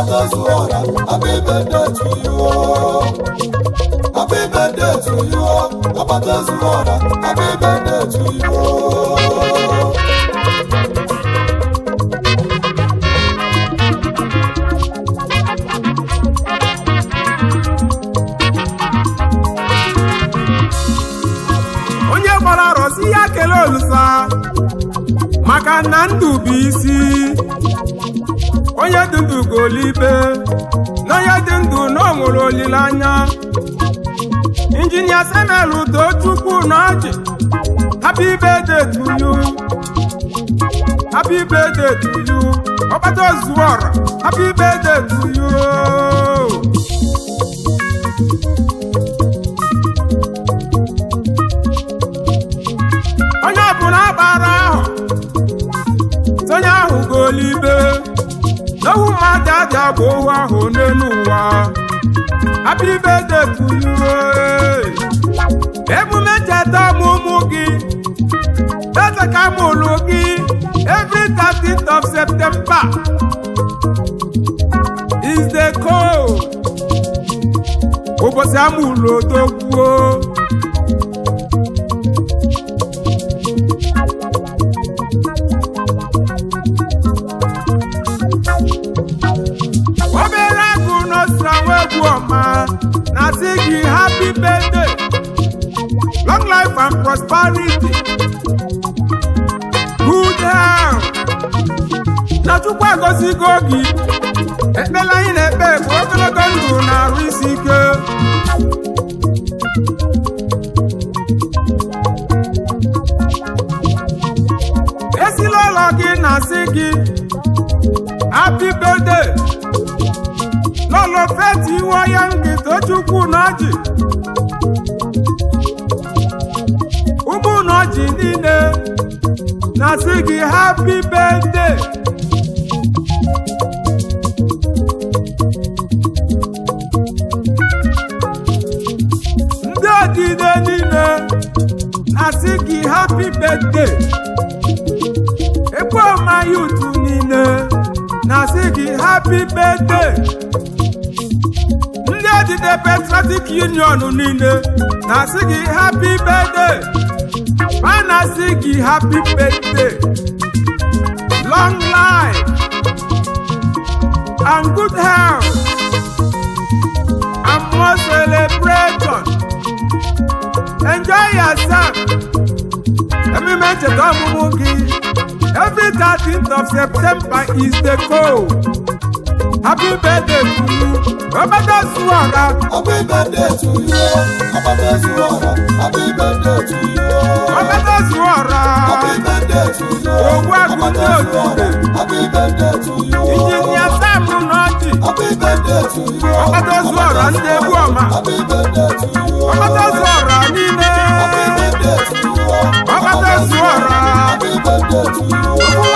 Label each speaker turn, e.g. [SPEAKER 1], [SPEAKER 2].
[SPEAKER 1] Ọbatazuora, happy birthday to you. Happy birthday to you. Ọbatazuora, happy birthday to you.
[SPEAKER 2] Onye gbara arọ si ya kelee Olusa maka na ndụ bụ isi. Onye dị ndụ golibe na onye dị ndụ na o nwere olileanya. Injinia Samuel Tochukwu Nọjị, happy birthday to you, happy birthday to you. Ọkpata Ozuora, happy birthday to you. Onye ọbụla gbara ahụ, onye ahụ golibe n'ohu mmadụ adị agba ohu ahụ n'elu ụwa. Happy birthday to you. Emume ncheta ọmụmụ gị, eze ka mụlụ gị every 13th of September is the code, ụbọchị amụlụ odogwuo. Obere agụ n'osira egwu ọma na-asị gị happy birthday, long life and prosperity, good health, na Chukwu agọzigo gị. Ekpere anyị na-ekpe bụ ogologo ndụ na arụ isi ike. Esila ụlọ gị na-asị gị happy birthday. Lọlọ Feti iwe ya ngị Tochukwu Nọjị, ụmụ Nọjị niile na-asị gị happy birthday. Ndị odide niile na-asị gị happy birthday. Ekweọma youth niile na-asị gị happy birthday. Ndị odide Patriotic Union niile na-asị gị happy birthday. Ha na-asị gị happy birthday, long life and good health and more celebration. Enjoy yourself. Emume ncheta ọmụmụ gị every 13th of September is the code. Happy birthday to you, Ọbatazuora.
[SPEAKER 1] Happy birthday to you. Ọbatazuora, happy birthday to you.
[SPEAKER 2] Ọbatazuora.
[SPEAKER 1] Happy birthday to you.
[SPEAKER 2] Ogbu agụ ndị
[SPEAKER 1] Ọbatazuora,
[SPEAKER 2] Odide.
[SPEAKER 1] happy birthday to you.
[SPEAKER 2] Injinia Sam Nọjị.
[SPEAKER 1] Happy birthday to you.
[SPEAKER 2] Ọbatazuora ndị egwu ọma.
[SPEAKER 1] Happy birthday to you.
[SPEAKER 2] Ọbatazuora niile.
[SPEAKER 1] Happy birthday to you.
[SPEAKER 2] Ọbatazuora.
[SPEAKER 1] Happy birthday to you.
[SPEAKER 2] Okwu.